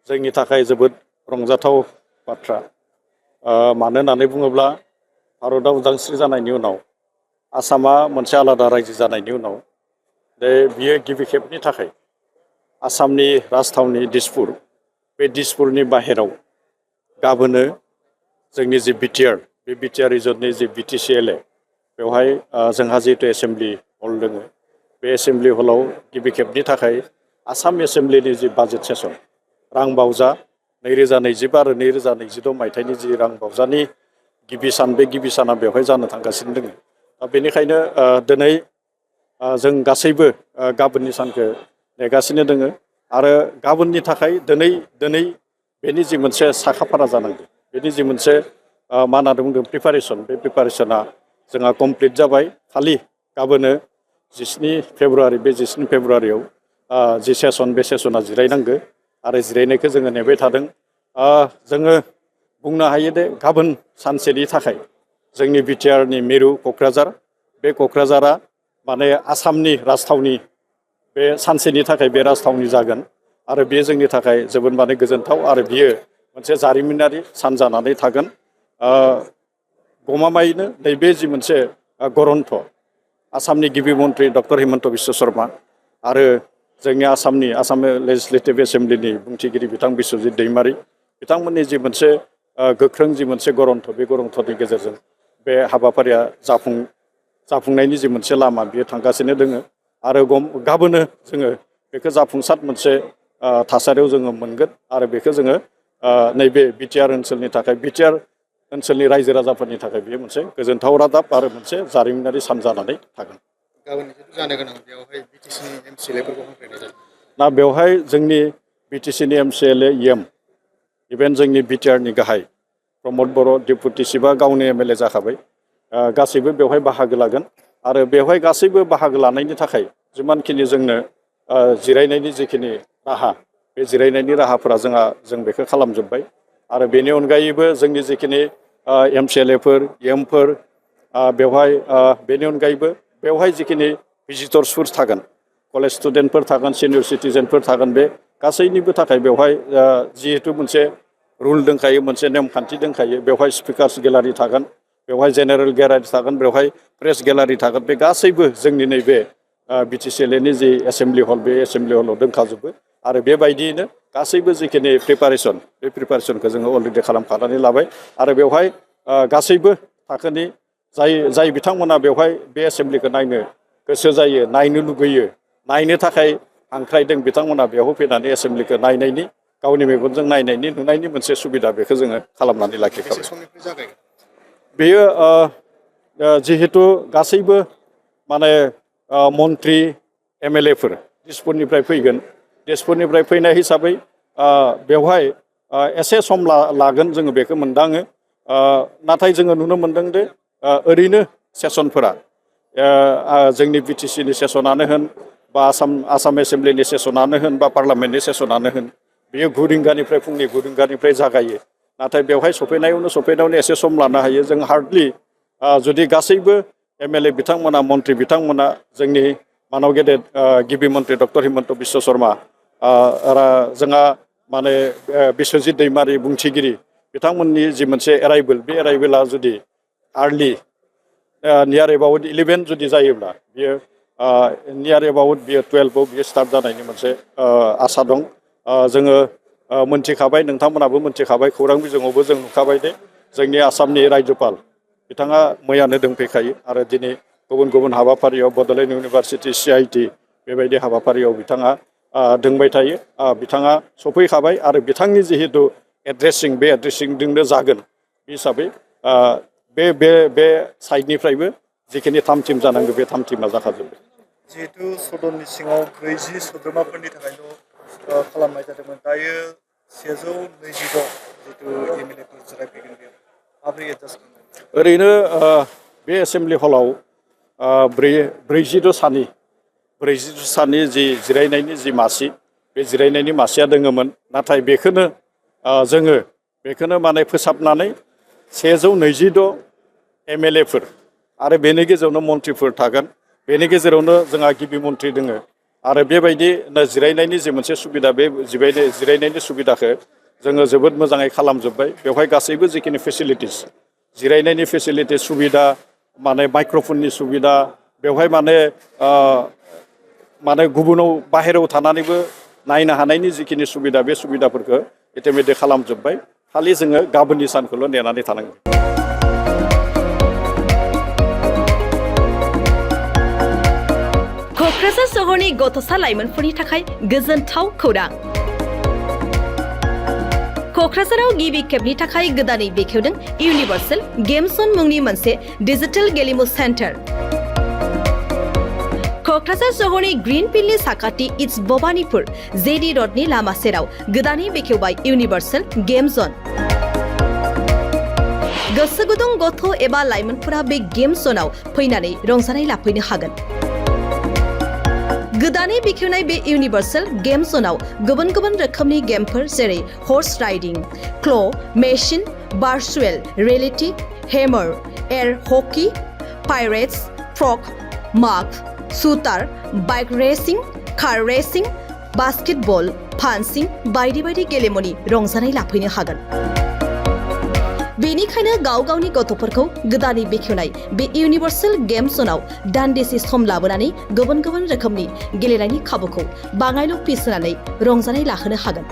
जोंनि थाखाय जोबोद रंजाथाव बाथ्रा मानो होननानै बुङोब्ला भारतआव उदांस्रि जानायनि उनाव आसामा मोनसे आलादा रायजो जानायनि उनाव बियो गिबि खेबनि थाखाय आसामनि राजथावनि दिसपुर बे दिसपुरनि बाहेराव गाबोनो जोंनि जि बिटिआर बे बिटिआर रिजननि जि BTCLA बेवहाय जोंहा जिहेतु एसेम्बलि हल दङ बे एसेम्बलि हलाव गिबि खेबनि थाखाय आसाम एसेम्बलिनि जि बाजेट सेसन रां बावजा 2020 आरो 2026 मायथाइनि जि रां बावजानि गिबि सान बे गिबि साना बेवहाय जानो थांगासिनो दङ बेनिखायनो दिनै जों गासैबो गाबोननि सानखौ नेगासिनो दङ आरो गाबोननि थाखाय दिनै बेनि जि मोनसे साखाफारा जानांगौ बेनि जि मोनसे मा होनना बुंदों प्रिपारेसन बे प्रिपारेसना जोंहा कमप्लिट जाबाय खालि गाबोनो 17 फेब्रुवारि बे 17 फेब्रुवारियाव जि सेसन बे सेसना जिरायनांगौ आरो जिरायनायखौ जोङो नेबाय थादों जोङो बुंनो हायो दे गाबोन सानसेनि थाखाय जोंनि बिटिआरनि मिरु क'क्राझार बे क'क्राझारा माने आसामनि राजथावनि बे सानसेनि थाखाय बे राजथावनि जागोन आरो बेयो जोंनि थाखाय जोबोद माने गोजोनथाव आरो बियो मोनसे जारिमिनारि सान जानानै थागोन गमामायैनो नैबे जि मोनसे गरन्थ आसामनि गिबि मन्त्रि डक्टर हिमन्त बिश्व शर्मा आरो जोंनि आसाम लेजिस्लेटिभ एसेम्बलिनि बुंथिगिरि बिथां बिश्वजित दैमारि बिथांमोननि जि मोनसे गोख्रों जि मोनसे गरन्थ बे गरन्थनि गेजेरजों बे हाबाफारिया जाफुंनायनि जि मोनसे लामा बियो थांगासिनो दोङो आरो गाबोनो जोङो बेखौ जाफुंसार मोनसे थासारियाव जोङो मोनगोन आरो बेखौ जोङो नैबे बिटिआर ओनसोलनि थाखाय बिटिआर ओनसोलनि रायजो राजाफोरनि थाखाय बेयो मोनसे गोजोनथाव रादाब आरो मोनसे जारिमिनारि सान जानानै थागोन जानो गोनां बेवहाय बिटिसिनि MCLAफोरखौ हांख्रायनाय जादों ना बेवहाय जोंनि बिटिसिनि MCLA इभेन जोंनि बिटिआरनि गाहाय प्रमद बर' डेपुटि चिफआ गावनि MLA जाखाबाय गासैबो बेवहाय बाहागो लागोन आरो बेवहाय गासैबो बाहागो लानायनि थाखाय जिमानखिनि जोंनो जिरायनायनि जिखिनि राहा बे जिरायनायनि राहाफोरा जों बेखौ खालामजोब्बाय आरो बेनि अनगायैबो जोंनि जिखिनि MCLAफोर एमफोर बेवहाय बेनि अनगायैबो बेवहाय जिखिनि भिजिटर्सफोर थागोन कलेज स्टुडेन्टफोर थागोन सिनियर सिटिजेनफोर थागोन बे गासैनिबो थाखाय बेवहाय जिहेतु मोनसे रुल दंखायो मोनसे नेमखान्थि दंखायो बेवहाय स्पिकार्स गेलारि थागोन बेवहाय जेनेरेल गेलारि थागोन बेवहाय प्रेस गेलारि थागोन बे गासैबो जोंनि नैबे BTCLAनि जि एसेम्बलि हल बे एसेम्बलि हलाव दोनखाजोबो आरो बेबायदियैनो गासैबो जिखिनि प्रिपारेसन बे प्रिपारेसनखौ जोङो अलरेडि खालामखानानै लाबाय आरो बेवहाय गासैबो थाखोनि जाय बिथांमोना बेवहाय बे एसेम्बलिखौ नायनो गोसो जायो नायनो लुगैयो नायनो थाखाय हांख्रायदों बिथांमोना बेयाव फैनानै एसेम्बलिखौ नायनायनि गावनि मेगनजों नायनायनि नुनायनि मोनसे सुबिदा बेखौ जोङो खालामनानै लाखिखाबाय बेयो जिहेतु गासैबो माने मन्त्रि MLAफोर दिसपुरनिफ्राय फैगोन दिसपुरनिफ्राय फैनाय हिसाबै बेवहाय एसे सम लागोन जोङो बेखौ मोनदाङो नाथाय जोङो नुनो मोनदों दे ओरैनो सेसनफोरा जोंनि BTCनि सेसनानो होन बा आसाम एसेम्बलिनि सेसनानो होन बा पार्लामेन्टनि सेसनानो होन बेयो 9 रिंगानिफ्राय फुंनि 9 रिंगानिफ्राय जागायो नाथाय बेवहाय सफैनायावनो एसे सम लानो हायो जों हार्डलि जुदि गासैबो MLA बिथांमोना मन्त्रि बिथांमोना जोंनि मानाव गेदेर गिबि मन्त्रि डक्टर हिमन्त बिश्व शर्मा जोंहा माने बिश्वजित दैमारि बुंथिगिरि बिथांमोननि जि मोनसे एराइभेल बे एराइभेला जुदि आर्लि नियार एबाउट 11 जुदि जायोब्ला बियो नियार एबाउट बियो 12आव बियो स्टार्ट जानायनि मोनसे आसा दं जोङो मोनथिखाबाय नोंथांमोनाबो मोनथिखाबाय खौरां बिजोङावबो जों नुखाबाय दे जोंनि आसामनि रायजोपाल बिथाङा मैयानो दंफैखायो आरो दिनै गुबुन गुबुन हाबाफारियाव बड'लेण्ड इउनिभारसिटि CIT बेबायदि हाबाफारियाव बिथाङा दोंबाय थायो बिथाङा सफैखाबाय आरो बिथांनि जिहेतु एड्रेसिं बे एड्रेसिंजोंनो जागोन हिसाबै बे साइडनिफ्रायबो जिखिनि थामथिम जानांगौ बे थामथिमा जाखाजोब्बाय जिहेतु सदननि सिङाव 40 सोद्रोमाफोरनि थाखायल' खालामनाय जादोंमोन दायो 126 जितु MLAफोर जिरायफैगोन बेयाव माबोरै एडजास्ट खालामदों ओरैनो बे एसेम्बलि हलाव 46 सानि जि जिरायनायनि जि मासि बे जिरायनायनि मासिया दोङोमोन नाथाय बेखौनो माने फोसाबनानै 126 MLAफोर आरो बेनि गेजेरावनो मन्थ्रिफोर थागोन बेनि गेजेरावनो जोंहा गिबि मन्थ्रि दोङो आरो बेबायदि जिरायनायनि जे मोनसे सुबिदा बे जिरायनायनि सुबिदाखौ जोङो जोबोद मोजाङै खालामजोब्बाय बेवहाय गासैबो जिखिनि फेसिलिटिस जिरायनायनि फेसिलिटिस सुबिदा माने माइक्र'फननि सुबिदा बेवहाय माने गुबुनाव बाहेरायाव थानानैबो नायनो हानायनि जिखिनि सुबिदा बे सुबिदाफोरखौ इतिमध्य खालामजोब्बाय खालि जोङो गाबोननि सानखौल' नेनानै थानांगौ क'क्राझार सहरनि गथ'सा लाइमोनफोरनि थाखाय गोजोनथाव खौरां क'क्राझाराव गिबि खेबनि थाखाय गोदानै बेखेवदों इउनिभार्सेल गेम जन मुंनि मोनसे डिजिटेल गेलेमु सेन्टार क'क्राझार सहरनि ग्रीन फिल्डनि साखाथि इट्स भबानिपुर जेडी रडनि लामा सेराव गोदानै बेखेवबाय इउनिभार्सेल गेम जन गोसो गुदुं गथ' एबा लाइमोनफोरा बे गेम जनाव फैनानै रंजानाय लाफैनो हागोन गोदानै बेखेवनाय बे इउनिभार्सेल गेम जनाव गुबुन गुबुन रोखोमनि गेमफोर जेरै horse riding claw' machine virtual reality hammer air hockey pirates frog माग shooter bike racing car racing basketball punching बायदि बायदि गेलेमुनि रंजानाय लाफैनो हागोन बेनिखायनो गाव गावनि गथ'फोरखौ गोदानै बेखेवनाय बे इउनिभार्सेल गेम जनाव दान्दिसे सम लाबोनानै गुबुन गुबुन रोखोमनि गेलेनायनि खाबुखौ बाङायल' फिस होनानै रंजानाय लाहोनो हागोन